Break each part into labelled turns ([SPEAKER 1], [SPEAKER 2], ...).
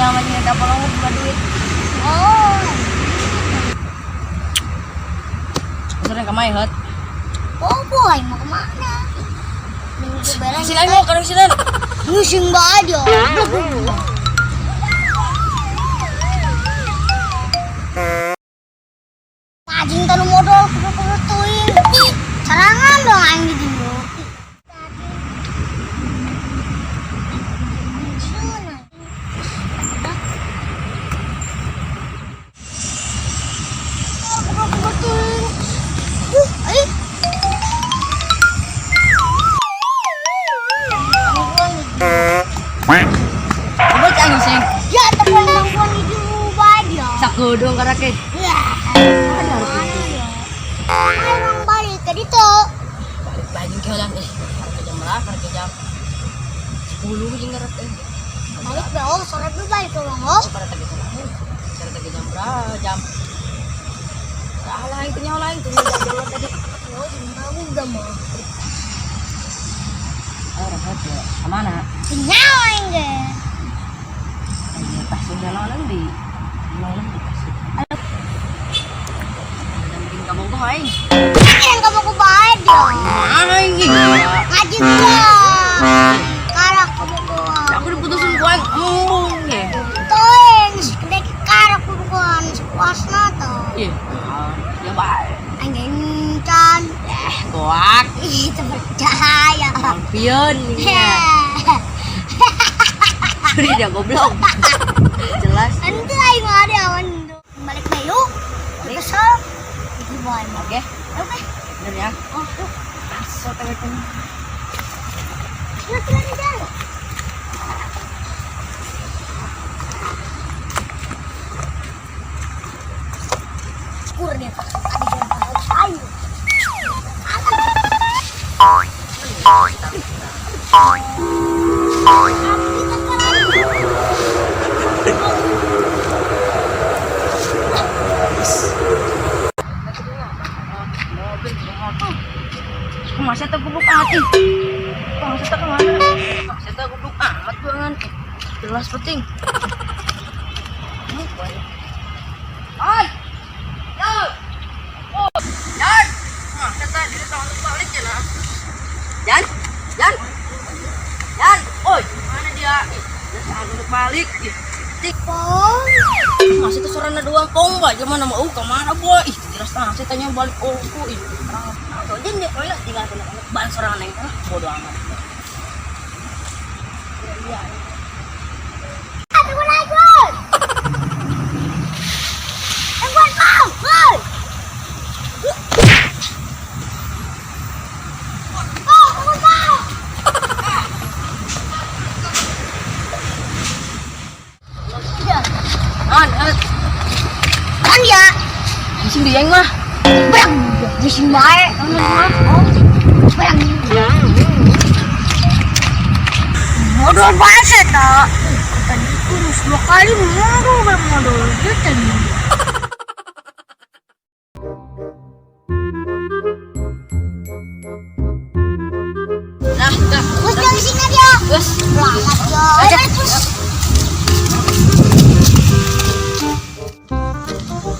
[SPEAKER 1] Dia mah jeung eta polong buka duit.
[SPEAKER 2] Oh.
[SPEAKER 1] Sering ka mai heut.
[SPEAKER 2] Oh boy, mau kemana? Minggu beres.
[SPEAKER 1] Sini aing mau kadang sini.
[SPEAKER 2] Musim aja. Anjing tanu modal kudu-kudu tuing. Sarangan dong aing di dieu. Kudu-kudu tuing. Aing.
[SPEAKER 1] Coba aing sing.
[SPEAKER 2] Ya, tekan tangguan di dieu bae dia.
[SPEAKER 1] Sakedeung karake.
[SPEAKER 2] Ya. Ayo balik ke ditu.
[SPEAKER 1] Balik bajing ke heula eh. Karek jam berapa? Karek jam 10 jeung karek eh.
[SPEAKER 2] Balik dong, sore dulu balik dong, oh.
[SPEAKER 1] Karek teh jam. Karek teh jam berapa? Jam. Salah aing teh nyaho lain teh jam berapa tadi.
[SPEAKER 2] Oh, jam udah mah.
[SPEAKER 1] Ayo rahat ya. Kemana?
[SPEAKER 2] Nyawa aing ge.
[SPEAKER 1] Ayo pasti jalan di. Jalan di pasti. Ayo. Dan bikin kamu kok aing.
[SPEAKER 2] Yang kamu ku bae dia.
[SPEAKER 1] Aing.
[SPEAKER 2] Ngaji gua. Karak kamu gua.
[SPEAKER 1] Aku diputusin ku aing embung ge.
[SPEAKER 2] Toeng, gede karak ku gua sepuasna tuh.
[SPEAKER 1] Ih, ya bae.
[SPEAKER 2] Aing encan.
[SPEAKER 1] Eh, goak.
[SPEAKER 2] Ih, percaya.
[SPEAKER 1] Kampion ya. Curi dia goblok. Jelas.
[SPEAKER 2] Nanti aing ada awan. Balik na yuk. Kesel. Itu bae.
[SPEAKER 1] Oke,
[SPEAKER 2] Oke.
[SPEAKER 1] bener ya.
[SPEAKER 2] Oh, yuk.
[SPEAKER 1] Asal telepon.
[SPEAKER 2] Sila sila sila. Syukur dia. Tadi dia bahas ayu.
[SPEAKER 1] Masa tak goblok amat ih. Masa tak kemana? Masa tak goblok amat banget. Jelas penting. Ay! Yan! Oh! Yan! Masa tak diri tangan balik ya lah. Yan! Yan! Yan! Oi, mana dia? Ih, dia untuk balik. Ih, tik.
[SPEAKER 2] Pong.
[SPEAKER 1] Masih tuh sorana doang pong ba gimana mau kemana boy ih jelas nah saya tanya balik oh ih atau dia dia lah tinggal kena balik sorana yang kan bodoh amat. Iya.
[SPEAKER 2] Tunggu lagi, boy. Tungguan, Pong. Boy. Pong, tunggu, Pong. Ya.
[SPEAKER 1] An, an,
[SPEAKER 2] Kan ya.
[SPEAKER 1] bising dia yang mah.
[SPEAKER 2] Berang. Bising bae. Oh, berang. Modal bahasa tak? Tadi kurus dua kali modal modal gitu.
[SPEAKER 1] Nah, dah.
[SPEAKER 2] Bos jangan sini dia.
[SPEAKER 1] Bos.
[SPEAKER 2] Selamat ya.
[SPEAKER 1] Aja.
[SPEAKER 2] Ayo, bos.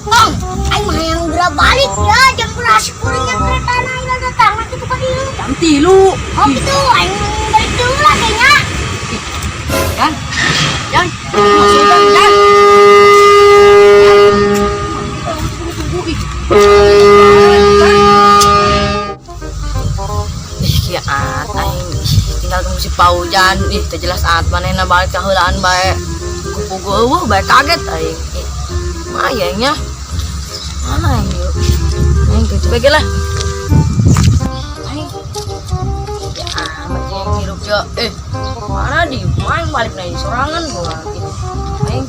[SPEAKER 2] Bang, aing mah yang geura balik ya, jam berapa kuringnya kereta na ieu datang nanti ke dieu.
[SPEAKER 1] Jam 3.
[SPEAKER 2] Oh gitu, aing balik dulu lah kayaknya.
[SPEAKER 1] Yan. Yan. Masuk yan, yan. Tunggu, ih. Ih, kiat aing tinggal tunggu si Paujan. Ih, teu jelas at manehna balik ka heulaan bae. Kupugu eueuh bae kaget aing. Ih, mah nya. Mana aing yuk? Aing ke coba lah. Aing. Ya amat yang hirup ya. Eh, mana di main balik na sorangan gua. Aing.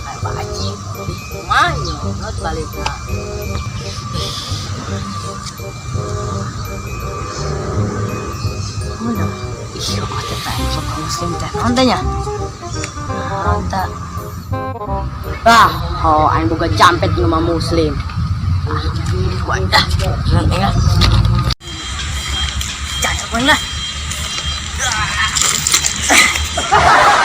[SPEAKER 1] Ayo baji. Main, not balik na. Mana? Ih, kok teh sok muslim teh. Naon teh nya? Naon teh? Ah, oh aing boga jampet nu mah muslim. Ah, gua dah. Jalan tengah. Cacok lah.
[SPEAKER 2] Ah.